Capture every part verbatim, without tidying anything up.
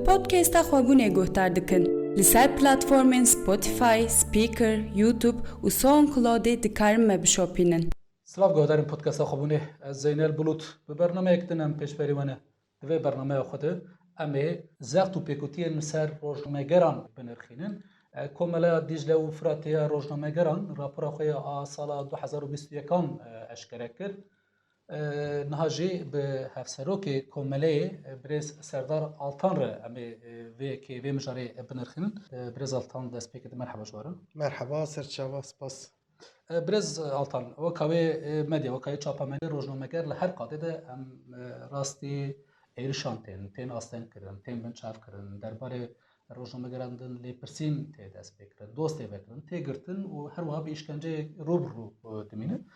Podcasta Xwebûnê guhdar dikin. Li ser platformên Spotify, Spreaker, YouTube û SoundCloudê dikarin me bişopînin. Silav guhdarên podcasta Xwebûnê, ez Zeynel Bulut. Bi bernameyek din em pêşberî we ne. Di vê bernameya xwe de em ê zext û pêkutiyên li ser rojnamegeran binirxînin. E, Komeleya Dîcle û Firatê ya rojnamegeran rapora xwe ya a sala du hezar û bîst û yekan, e, eşkere kir. E, niha jî bi hevserokê Komeleyê, e, birêz Serdar Altan re em ê, e, vê yekê, vê mijarê, e, binirxînin. E, birêz Altan, dest pê kete, merheba ji we re. Merheba, ser çava, spas. E, Birêz Altan, weka wê, e, medya, weka wê çapemenî, rojnameger li her qadê de em, e, rastî êrişan tên, tên astengkirin, tên binçavkirin, derbarê rojnamegeran din lêpirsîn tê destpêkirin, doz tê vekirin, tê girtin û her wiha bi îşkenceyê rû bi rû, e, dimînin.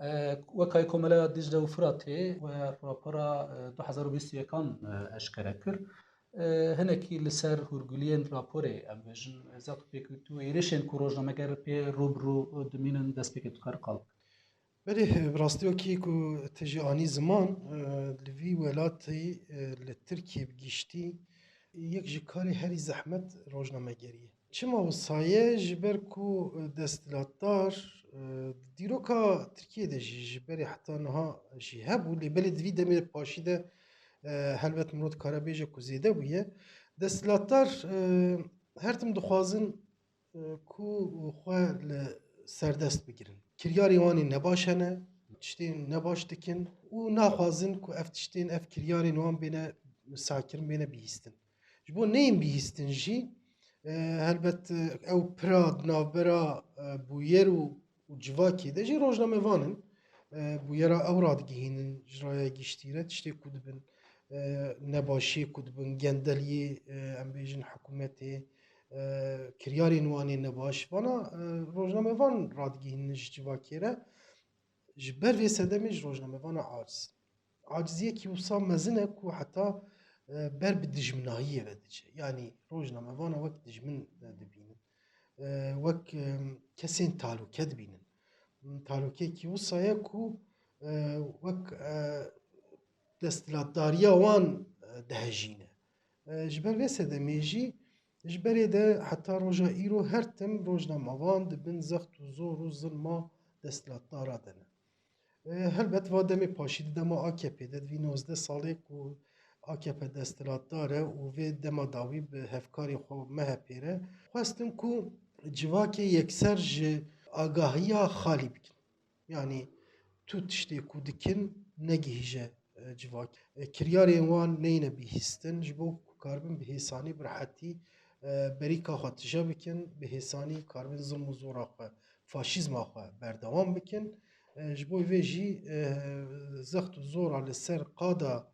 E, weka wê Komeleya Dîcle û Firatê we rapora, e, du hezar û bîst û yekan, e, eşkere kir. E, hinekî li ser hûrguliyên raporê, em bêjin, zext û pêkutî û êrişên ku rojnameger pê rû bi rû dimînin, destpêkê tu kar qal bike. Belê, bi rastî wekî ku te jî anî ziman, e, li vî welatî, e, li Tirkiyê bi giştî, yek ji karê herî zehmet rojnamegerî ye. Çima wisa ye? Ji ber ku, e, desthilatdar, e, di dîroka Tirkiyê de jî ji berê heta niha jî hebû, lê belê di vî demê paşî de, e, helbet mirov dikare bêje ku zêde bûye. Desthilatdar, e, her tim dixwazin, e, ku xwe li serdest bigirin. Kiryarên wan ê nebaş hene, tiştên nebaş dikin û naxwazin ku ev tiştên, ev kiryarên wan bêne sakirin, bêne bihîstin. Ji bo neyên bihîstin jî, e, helbet, e, ew pira di navbera, e, bûyer û, û civakê de jî rojnamevan in. E, bûyera ew radigihînin ji raya giştî re, tiştê ku dibin, e, nebaşiyê ku dibin, gendeliyê, e, em bêjin hikûmetê, e, kiryarên wan ê nebaş. Vana, e, rojnamevan radigihînin ji civakê re. Ji ber vê sedemê ji rojnamevana aciz in. Aciziyekî wisa mezin e ku heta, e, ber bi dijminahiyê ve diçe. Yanî rojnamevana wek dijmin, e, dibînin. E, wek, e, kesên talûke dibînin. Talûkeyekî wisa ye ku, e, wek, e, desthilatdariya wan, e, dihejîne. E, ji ber vê sedemê jî, ji berê de heta roja îro her tim rojnamevan di bin zext û zor û zilma desthilatdara de ne. E, helbet va demê paşî di dema A K P de, di vî nozdeh salê ku A K P desthilatdar e û vê dema dawî bi hevkarê xwe M H P re xwestin ku civakê yekser ji agahiya xalî bikin. Yanî tu tiştê ku dikin negihîje, e, civakê. E, kiryarên wan neyne bihîstin, ji bo ku karibin bi hêsanî, bi rehetî, e, berîka xwe tije bikin, bi hêsanî karibin zilm û zora xwe, faşîzma xwe berdewam bikin. E, ji bo vê jî, e, zext û zora li ser qada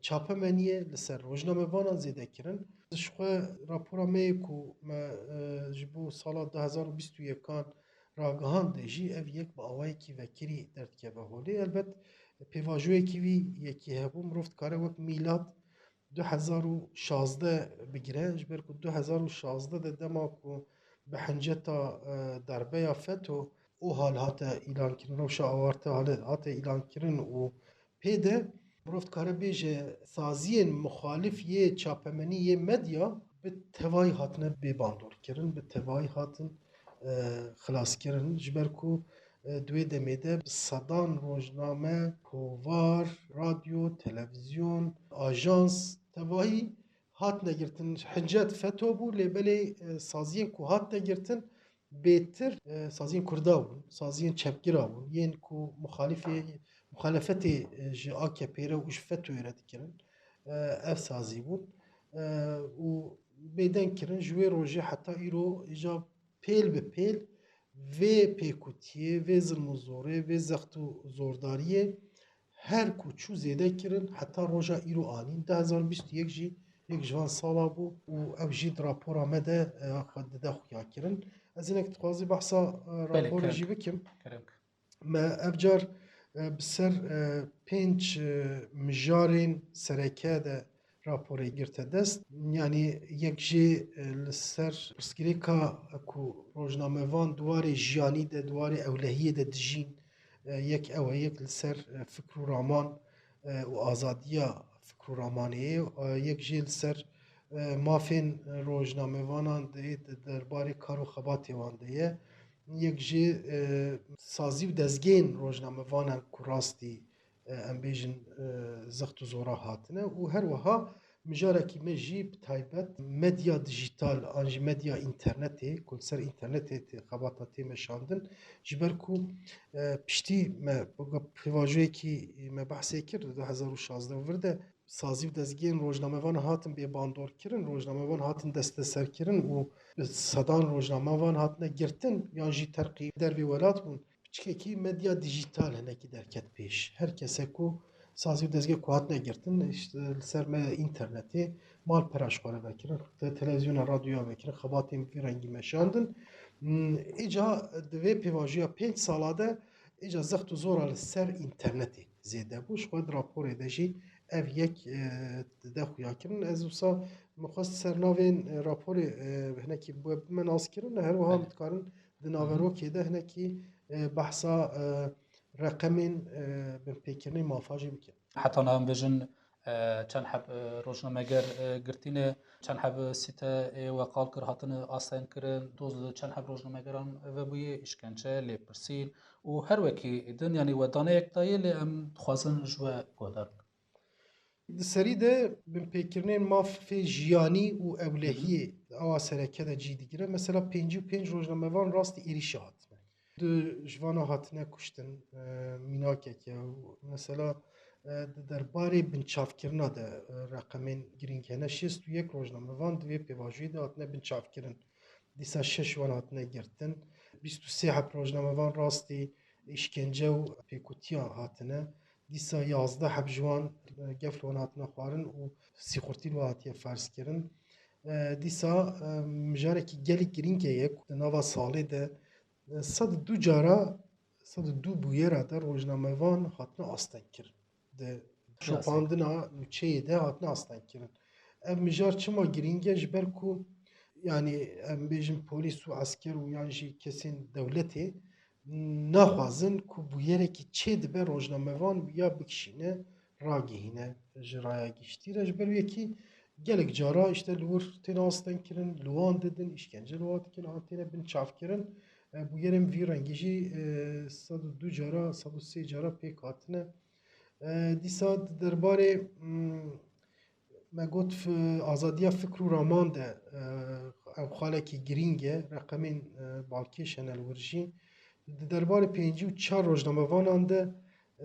çapemeniyê, li ser rojnamevanan zêde kirin. Ji xwe rapora me yê ku me, e, ji bo sala du hezar û bîst û yekan ragihand de jî ev yek bi awayekî vekirî derdikeve holê. Elbet pêvajoyekî vî yekî hebû, mirov dikare wek mîlad du hezar û şazdeh bigire, ji ber ku du hezar û şazdeh de dema ku bi hinceta, e, darbeya feto OHAL hate îlankirin, rewşa awarte hale hate îlankirin û pê de mirov dikare bêje saziyên muxalif yê çapemenî yê medya bi tevayî hatine bêbandorkirin, bi tevayî hatin, e, xilaskirin. Ji ber ku, e, di wê demê de bi sedan rojname, kovar, radyo, televîzyon, ajans, tevayî hatine girtin. Hincet feto bû, lê belê, e, saziyên ku hatine girtin, bêtir, e, saziyên Kurda bûn, saziyên çepgira bûn, yên ku muxalifê, muxalefetê, e, ji A K P re û ji fetoyê re dikirin, e, ev sazî bûn. E, û bêdeng kirin, ji wê rojê heta îro îja pêl bi pêl vê pêkutiyê, vê zilm û zorê, vê zext û zordariyê her ku çû zêde kirin, heta roja îro anîn. Du hezar bîst û yek jî yek ji van sala bû û ew jî di rapora me de, e, xwe dide xuya kirin. Ez hinek dixwazî behsa, e, Belê, raporê kerem. Jî bikim. Kerem. Me ev car, e, bi ser, e, pênc, e, mijarên sereke de raporê girte dest. Yanî yek jê, e, li ser pirsgirêka ku rojnamevan di warê jiyanî de, di warê ewlehiyê de dijîn, e, yek ew e, yek li ser, e, fikr û raman, e, û azadiya fikr û ramanê ye, e, yek jê li ser, e, e, mafên rojnamevanan de, de derbarê kar û xebatê wan de ye. Yek jî, e, sazî û dezgehên rojnamevanan ku rastî, e, em bêjin, e, zext û zora hatine û her wiha mijarekî me jî bi taybet medya dijîtal an jî medya înternetê ku li ser înternetê tê xebata tê meşandin, ji ber ku, e, piştî me pêvajoyekî me behsê kir di du hezar û şazdeh vir de sazî û dezgehên rojnamevan hatin bê bandorkirin, rojnamevan hatin desteserkirin û bi sedan rojnamevan hatine girtin yan jî terqî dervê welat bûn. Piçkekî medya dijîtal hinekî derket pêş. Her kese ku sazî û dezgeh ku hatine girtin, işte li ser me înternetê malpera ji xwe re vekirin, te-, televîzyona radyoya vekirin, xebatên vî rengî meşandin. Hmm, Îca di vê pêvajoya pênc sala de îca zext û zora li ser înternetê zêde bû. Ji xwe di raporê de jî ev yek, e, dide xuyakirin. Ez wisa min xwest ser navên, e, raporê, e, hinekî bi, bi me nas kirin. Her wiha Belê. Min dikarin di naverokê de hinekî, e, behsa, e, reqemên, e, binpêkirinê mafa jî bikin. Heta niha em bêjin, e, çend heb, e, rojnameger, e, girtîne, çend heb sîte, e, we qal kir, hatine astengkirin, doz li çend heb rojnamegeran vebûye, îşkence, lêpirsîn û her wekî din, yanî we daneyek daye, lê em dixwazin ji we guhdar bikin. Di serî de binpêkirinên mafê jiyanî û ewlehiyê di awa sereke de cî digire. Mesela pêncî û pênc rojnamevan rastî êrîşê hatine. Du ji vana hatine kuştin, e, mînakek e. Mesela, e, di derbarê binçavkirina de, e, reqemên girîng hene. Şêst û yek rojnamevan di vê pêvajoyê de hatine binçavkirin. Dîsa şeş wan hatine girtin. Bîst û sê heb rojnamevan rastî îşkence û pêkutiya hatine. Dîsa yazdeh heb ji wan, e, gef li wan hatine xwarin û sîxurtî li wan hatiye ferzkirin. E, dîsa, e, mijarekî gelek girîng heye ku di nava salê de, e, sed û du cara, sed û du bûyera de rojnamevan hatine astengkirin. Di Siyasî. Şopandina nûçeyê de hatine astengkirin. Ev mijar çima girîng e? Ji ber ku, yanî, em bêjin polîs û esker û yan jî kesên dewletê naxwazin ku bûyerekî çêdibe rojnamevan ya bikişîne, ragihîne ji raya giştî re. Ji ber wê yekî gelek cara, işte, li wir têne astengkirin, li wan didin, îşkence li wan dikin, an têne binçavkirin. E, bûyerên vî rengî jî, e, sed û du cara, sed û sê cara pêk hatine. E, dîsa di derbarê, mm, me got, f-, azadiya fikr û raman de, e, ev xalekî girîng e, reqemên, e, balkêş hene li wir jî. Di derbarê pêncî û çar rojnamevanan de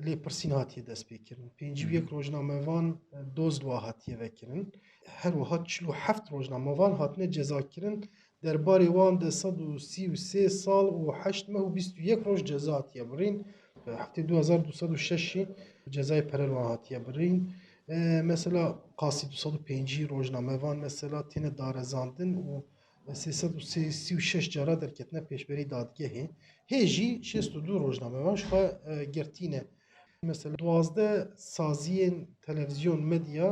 lêpirsîn hatiye destpêkirin. Pêncî û yek Hı hı. rojnamevan, e, doz li wan hatiye vekirin. Her wiha çil û heft rojnamevan hatine cezakirin. Derbarê wan de sed û sî û sê sal û heşt meh û bîst û yek roj ceza hatiye birîn. Heftê du hezar du sed û şeş jî cezayê pere li wan hatiye birîn. E, mesela qasî du sed û pêncî rojnamevan mesela têne darezandin û sê sed û sî û şeş cara derketine pêşberî dadgehê. Hê jî şêst û du rojnamevan ji xwe, e, girtî ne. Mesela duwazdeh saziyên televîzyon, medya,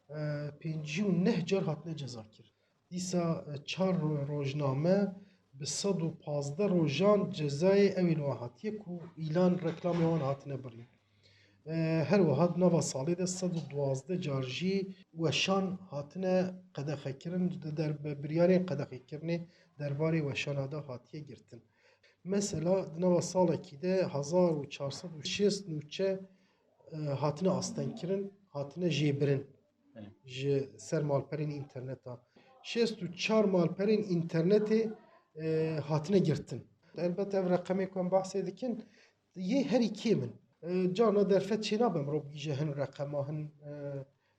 e, pêncî û neh car hatine cezakir. Dîsa, e, çar ro-, rojname bi sed û pazdeh rojan cezayê ew ê li wan hatiye ku îlan reklamê wan hatine birîn. E, her wiha di nava salê de sed û duwazdeh car jî weşan hatine qedexekirin, di der-, bi-, biryarên qedexekirinê derbarê weşana de hatiye girtin. Mesela di nava salekî de hezar û çar sed û şêst nûçe, e, hatine astengkirin, hatine jêbirin Belê. ji ser malperên înterneta. Şêst û çar malperên înternetê, e, hatine girtin. Elbet ev reqemê ku em behsê dikin, yê herî kêm in. E, carna derfet çênabe mirov bigihîje hin reqema, hin, e,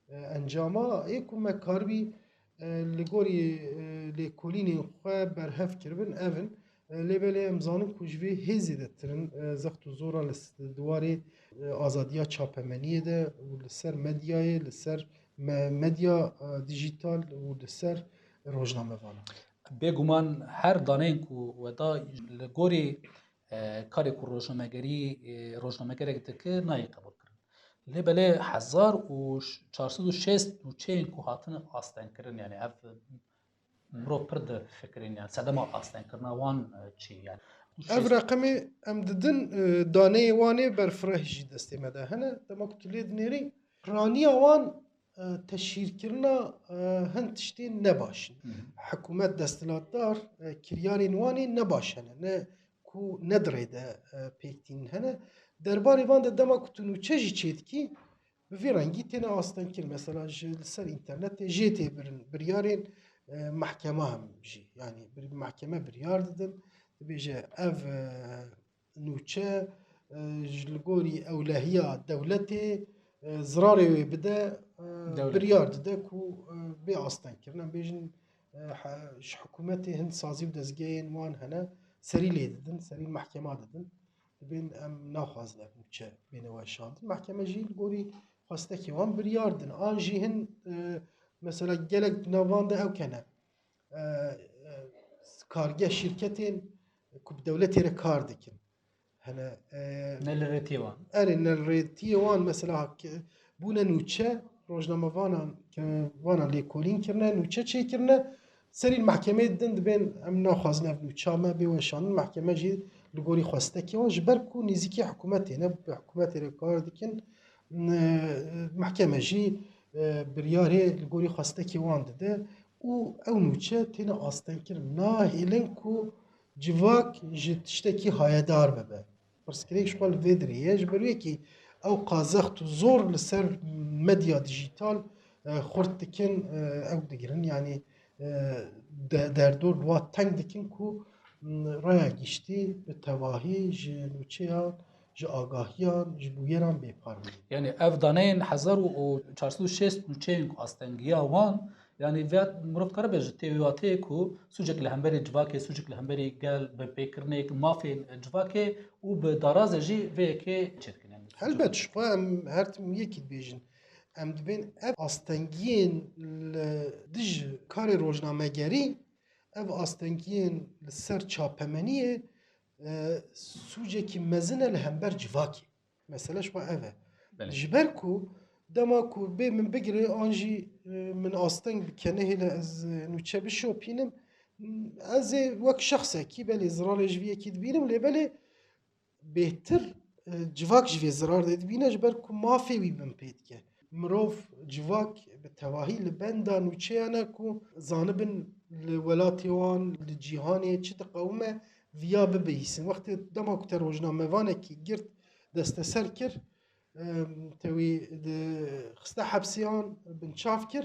e, encama. Ê ku me karibî, e, li gorî, e, lêkolînên xwe berhev kiribin, ev in. E, lê belê em zanin ku ji vê hê zêdetir in, e, zext û zora li s-, di warê, e, azadiya çapemeniyê de û li ser medyayê, li ser me-, medya, e, dijîtal û li ser rojnamevanan. Bêguman her daneyên ku we da li gorî, e, karê ku rojnamegerî, e, rojnamegerek dike nayê qebûlkirin. Lê belê hezar û çar sed û şêst nûçeyên ku hatine astengkirin, yani ev mirov pir difikirin, yani sedema astengkirina wan, e, çi yani. Ev reqemê em didin, e, daneyê wan ê berfireh jî destê me de hene. Dema ku tu lê dinêrî, piraniya wan e, teşhîrkirina, e, hin tiştên nebaş in. Hikûmet desthilatdar, e, kiryarên wan ê nebaş hene, ne ku ne di rê de, e, pêk tînin hene. Derbarê van de dema ku tu nûçe jî çêdikî, bi vî rengî têne astengkirin. Mesela ji li ser înternetê jê tê birin biryarên, e, mehkema hem jî. Yanî bir, mehkeme biryar didin. Dibêje ev, e, nûçe, e, ji li gorî ewlehiya dewletê, e, zirarê wê bide, e, Dewlet. Biryar dide ku, e, bê astengkirin. Em bêjin, e, he-, ji hikûmetê hin sazî û dezgehên wan hene, serî lê didin, serî mehkema didin. Dibên em naxwazin ev nûçe bêne weşandin. Mehkeme jî li gorî xwestekê wan biryar din. An jî hin, e, mesela gelek di nav van de ew kene. E, e, kargeh şîrketên ku bi dewletê re kar dikin. Hene, e, Ne li rêtiyê wan. Erê, ne li rêtiyê wan mesela ke-, bûne nûçe, rojnamevanan, ke-, vana lêkolîn kirine, nûçe çêkirine, serî li mehkemeyê didin, dibên em naxwazin ev nûça me bê weşandin, mehkeme jî li gorî xwestekê wan, ji ber ku nêzîkî hikûmetê ne, bi hikûmetê re kar dikin, e, mehkeme jî, e, biryarê li gorî xwestekê wan dide û ew nûçe têne astengkirin. Nahêlin ku civak ji tiştekî hayedar bibe. Pirsgirêk ji xwe li vê dirê ye, ji ber wê yekî ew qazext û zor li ser medya dijîtal, e, xurt dikin, e, ew digirin, yanî, e, de-, derdor li wa teng dikin ku, m, raya giştî bi tevahî ji nûçeyan, ji agahiyan, ji bûyeran bê parve. Yanî ev daneyên hezar û çar sed û şêst nûçeyên ku astengiya wan, yanî vê mirov dikare bêje tê wî wateyê ku sûcek li hemberî civakê, sûcek li hemberî gel, bi pêkirinê mafên civakê û bi darazê jî vê yekê çêdikin. Yanî Helbet, ji xwe em her tim yekî dibêjin. Em dibên ev astengiyên li dij karê rojnamegerî, ev astengiyên li ser çapemeniyê, e, sûcekî mezin e li hember civakê. Mesele ji xwe ev e. Belê. Ji ber ku dema ku bê min bigire an jî, e, min asteng bike, nehêle ez, e, nûçe bişopînim, ez ê wek şexsekî belê zirarê ji vî yekî dibînim, lê belê bêhtir, e, civak ji vê zirar dê dibîne, ji ber ku mafê wî bin pê dike. Mirov, civak bi tevahî li benda nûçeyan e ku zanibin li welatê wan, li cîhanê çi diqewime, viya bibihîsin. Wextê dema ku te rojnamevanekî girt desteser kir, em, te wî di, xiste hepsiyan binçav kir,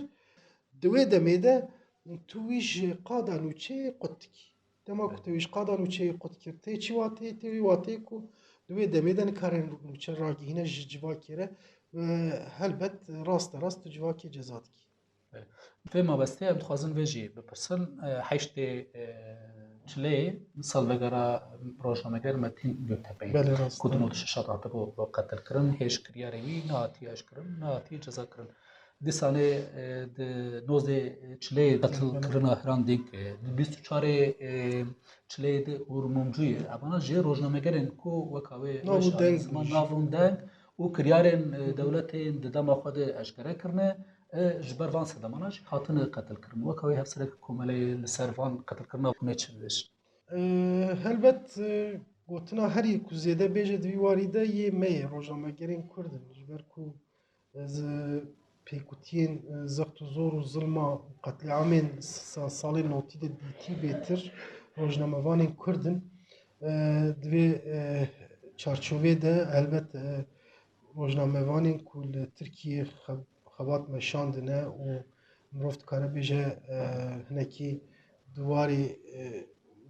di wê demê de tu wî ji qada nûçeyê qut dikî. Dema ku te wî ji qada nûçeyê qut kir, tê çi wateyê? Tê wî wateyê ku di wê demê de nikare nûçe ragihîne ji civakê re, e, helbet raste rast tu civakê ceza dikî. Vê mabestê em dixwazin vê jî bipirsin. E, heştê, e, çileyê salvegera rojnameger Metîn Göktepe'yê. Belê, rast e. Ku di nod û şeş hatibû qetilkirin, hêj kiryarê wî nehatiye eşkirin, nehatiye cezakirin. Dîsanê, e, di nozdê çileyê qetilkirina Hrant Dînk, e, di bîst û çarê, e, çileyê di Ûr Mumcû ye. Evana jê rojnamegerên ku weka wê Nav û weş Deng ziman bû jî. Nav û Deng û kiryarên, e, dewletên di dema xwe de eşkere kirine, e, ji ber van sedemana jî hatine qetilkirin. Weka wê hevserek komeleyê li ser van qetilkirina hûnê çi dibêjin? E, helbet, e, gotina herî ku zêde bêje di vî warî de yê me ye, rojnamegerên Kurd in. Ji ber ku ez, e, pêkutiyên, e, zext û zor û zilma qetlîamên sa-, salên notî de dîtî bêtir rojnamevanên Kurd in. E, di vê, e, çarçovê de helbet, e, rojnamevanên ku li Tirkiyê xe-, xebat meşandine û mirov dikare bêje, e, hinekî di warê, e,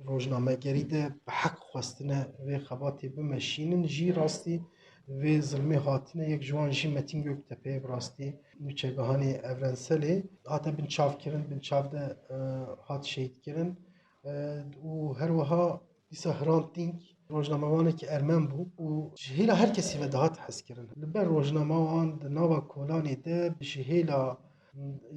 rojnamegerî de bi heq xwestine vê xebatê bimeşînin jî rastî vê zilmê hatine. Yek ji wan jî Metîn Göktepe ye, bi rastî nûçegihanê Evrenselê hate binçavkirin, binçav de, e, hat şehîdkirin, e, û her wiha dîsa Hrant Dînk rojnamevanekî ermen bû û ji hêla her kesî ve dihat hezkirin. Li ber rojnama wan di nava kolanê de ji hêla,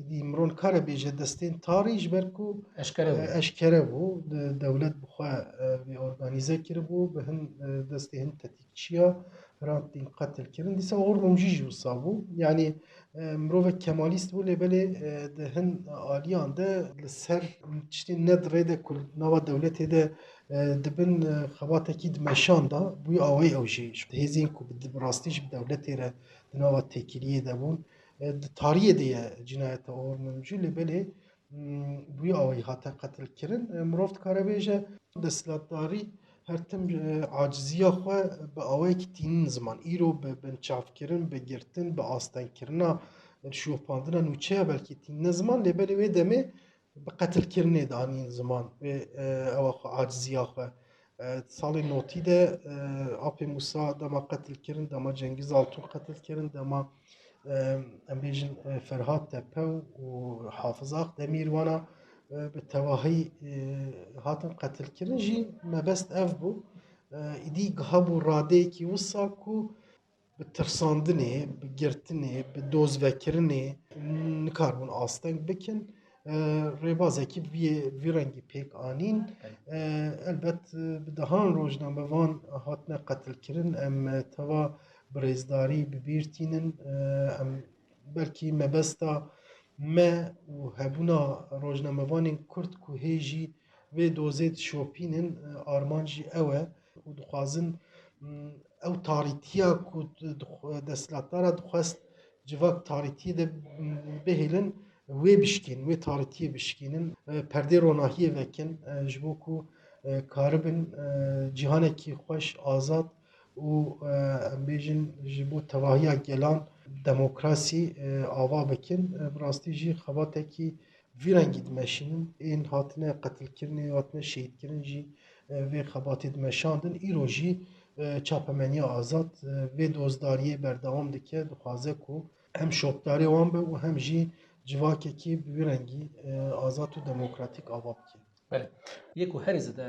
îdî miron kare bêje destên tarî, ji ber ku, Eşkere bû. e, eşkere bû. De-, dewlet bi xwe, e, vê organîze kiribû, bi hin, e, destê hin tetikçiya Hrant Dînk qetil kirin. Dîsa Ûr Mumcû jî wisa bû. Yanî, e, mirovek kemalîst bû, lê belê, e, di hin aliyan de li ser tiştên ne di rê de ku nava dewletê de, e, dibin, e, xebatekî di meşan de bûye awayî ew jî. Hêzên ku bi, bi rastî jî bi dewletê re di nava têkiliyê de bûn, E, di tariyê de ye cinayeta Oğur Mumcu, lê belê, m, bi wî awayî hate qetilkirin. E, mirov dikare bêje, desthilatdarî her tim, e, aciziya xwe bi awayekî tînin ziman. Îro bi binçavkirin, bi girtin, bi astengkirina, şopandina nûçeya belkî tînine ziman, lê belê wê demê bi qetilkirinê danîn ziman, wê, e, ewa xwe, aciziya xwe. E, salê notî de, e, Apê Musa dema qetilkirin, dema Cengiz Altun qetilkirin, dema, e, em bêjin, e, Ferhat Tepe û Hafiz Akdemîr wana, e, bi tevahî, e, hatin qetilkirin jî mebest ev bû. E, îdî gihabû radeyekî wisa ku bi tirsandinê, bi girtinê, bi dozvekirinê nikaribûn asteng bikin. E, rêbazekî bi vî, vî rengî pêk anîn. E, elbet, e, bi dehan rojnamevan hatine qetilkirin. Em, e, teva bi rêzdarî bi bîr tînin. E, em belkî mebesta me û hebûna rojnamevanên Kurd ku hê jî vê dozê dişopînin, e, armanc jî ew e û dixwazin, m, ew tarîtiya ku dix-, desthilatdara dixwest civak tarîtiyê de, m, bihêlin, wê bişkînin, wê tarîtiyê bişkînin, e, perdê ronahiyê vekin, e, ji bo ku, e, karibin, e, cîhanekî xweş, azad û, e, em bêjin ji bo tevahiya gelan demokrasî, e, ava bikin. E, bi rastî jî xebatekî vî rengî dimeşînin. Ên hatine qetilkirinê, hatine şehîdkirin jî, e, vê xebatê dimeşandin. Îro jî, e, çapemeniya azad, e, vê dozdariyê berdewam dike, dixwaze ku hem şopdarê wan be û hem jî civakekî bi wî rengî, e, azad û demokratîk ava bike. Belê. Yê ku herî zêde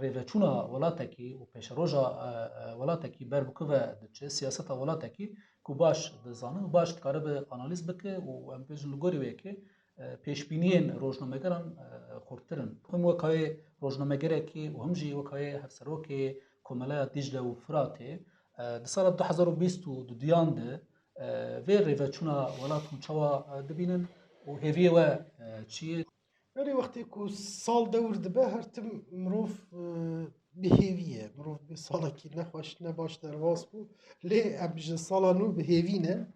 rêveçûna welatekî û pêşeroja, e, e, welatekî ber bi ku ve diçe, siyaseta welatekî ku baş dizane û baş dikaribe analîz bike û em bêjin li gorî wê yekê, e, pêşbîniyên rojnamegeran, e, xurttir in. Him weka yê rojnamegerekî û him jî weka yê hevserokê Komeleya Dîcle û Firatê, e, di sala du hezar û bîst û duyan de, e, vê rêveçûna welat hûn çawa, e, dibînin û hêviyê we, e, çi ye? Belê wextê ku sal dewr dibe, her tim mirov, e, bi hêvî ye. Mirov bi salekî nexweş, ne baş derbas bû. Lê em ji sala nû bi hêvî ne.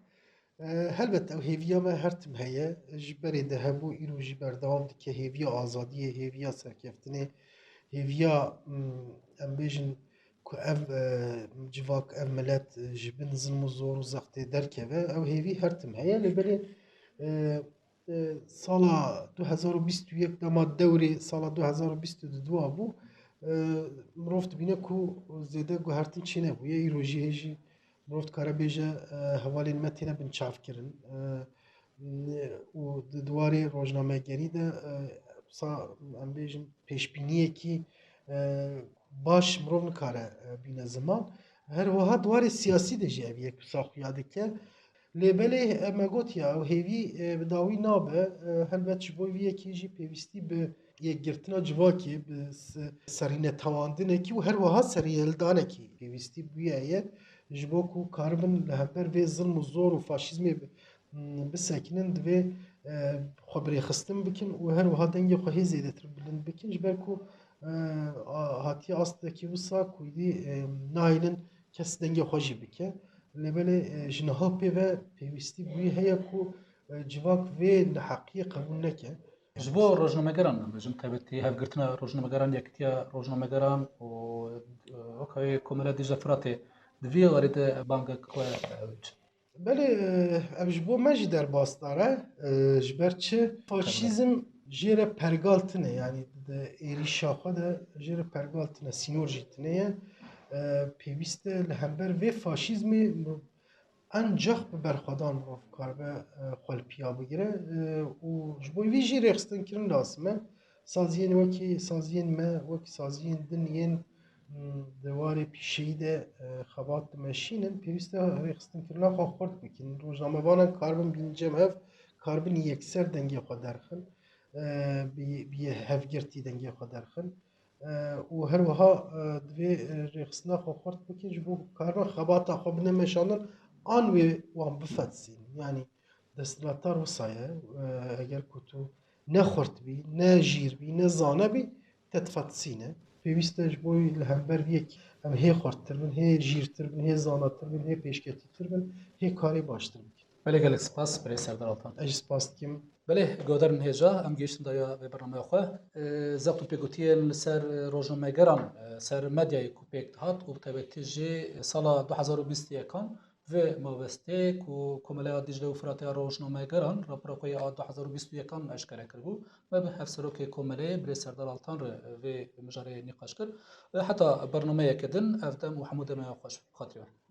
E, helbet ew hêviya me her tim heye. Ji berê de hebû, îro jî berdewam dike. Hêviya azadiyê, hêviya serkeftinê, hêviya, mm, em bêjin ku ev, e, civak, ev milet, e, ji bin zilm û zor û zextê derkeve. Ew hêvî her tim heye. Lê belê, e, e, sala du hezar û bîst û yek dema dewrê sala du hezar û bîst û du bû, e, mirov dibîne ku zêde guhertin çênebûye. Îro jî hê jî mirov dikare bêje, e, hevalên me têne binçavkirin. E, û di, di warê rojnamegerî de, e, sa, em bêjin pêşbîniyekî, e, baş mirov nikare, e, bîne ziman. Her wiha di warê siyasî de jî ev yek wisa xuya dike. Lê belê, e, me gotiya, ew hêvî, e, bi dawî nabe. E, helbet ji bo vî yekê jî pêwîstî bi yekgirtina civakê, bi se-, serînetewandinekî û her wiha serîhildanekî pêwîstî bûye ye, ji bo ku karibin li hember vê zilm û zor û faşîzmê bi, m, bisekinin, divê, e, xwe birêxistin bikin û her wiha dengê xwe hê zêdetir bilind bikin, ji ber ku, e, a, hatiye astekî wisa ku îdî, e, nahêlin kes dengê xwe jî bike. Lê belê, e, ji niha pê ve pêwîstî bûyî heye ku, e, civak vê neheqiyê qebûl neke. Ji bo rojnamegeran, em bêjin, taybetî hevgirtina rojnamegeran, yekitiya rojnamegeran û, e, weka wê Komela Dîcle Firatê di vî warî de bangek xwe, e, çi? Belê, e, ev ji bo me jî derbasdar e. E, ji ber çi? Faşîzm jê re pergal tune, yanî di êrîşa xwe de jê re pergal tune, sînor jî tune ye. E, pêwîst e li hember vê faşîzmê ancax bi berxwedan mirov karibe, e, xwe li piya bigire, e, û ji bo vî jî rêxistinkirin lazim e. Saziyên wekî saziyên me, wekî saziyên din yên, m, di warê pîşeyî de, e, xebat dimeşînin, pêwîst e rêxistinkirina xwe xurt bikin. Rojnamevanan karibin bînin cem hev, karibin yekser dengê xwe derxin, e, bi, bi hevgirtî dengê xwe derxin. E, û her wiha, e, divê, e, rêxistina xwe xurt bikin, ji bo ku karibin xebata xwe bine meşandin, an wê wan bifetisînin. Yanî desthilatdar wisa ye, e, eger ku tu ne xurt bî, ne jîr bî, ne zana bî, te difetisîne. Pêwîst e ji bo li hember vê yekê em hê xurttir bin, hê jîrtir bin, hê zanatir bin, hê pêşketîtir bin, hê karê baştir bikin. Belê, gelek spas birê Serdar Altan. Ez jî spas dikim. Belê, guhdarên hêja, em gihiştin dawiya vê bernameya xwe. E, zext û pêgotiyên li ser, e, rojnamegeran, e, ser medyayê ku pêk dihat û bi taybetî jî sala du hezar û bîst û yekan vê mabestê ku Komeleya Dîcle û Firatê ya Rojnamegeran rapora xwe ya du hezar û bîst û yekan eşkere kiribû, me bi hevserokê Komeleyê birê Serdar Altan re vê mijarê nîqaş kir. E, heta bernameyeke din ev dem û hemû demê xweş bî. Bi xatirê we.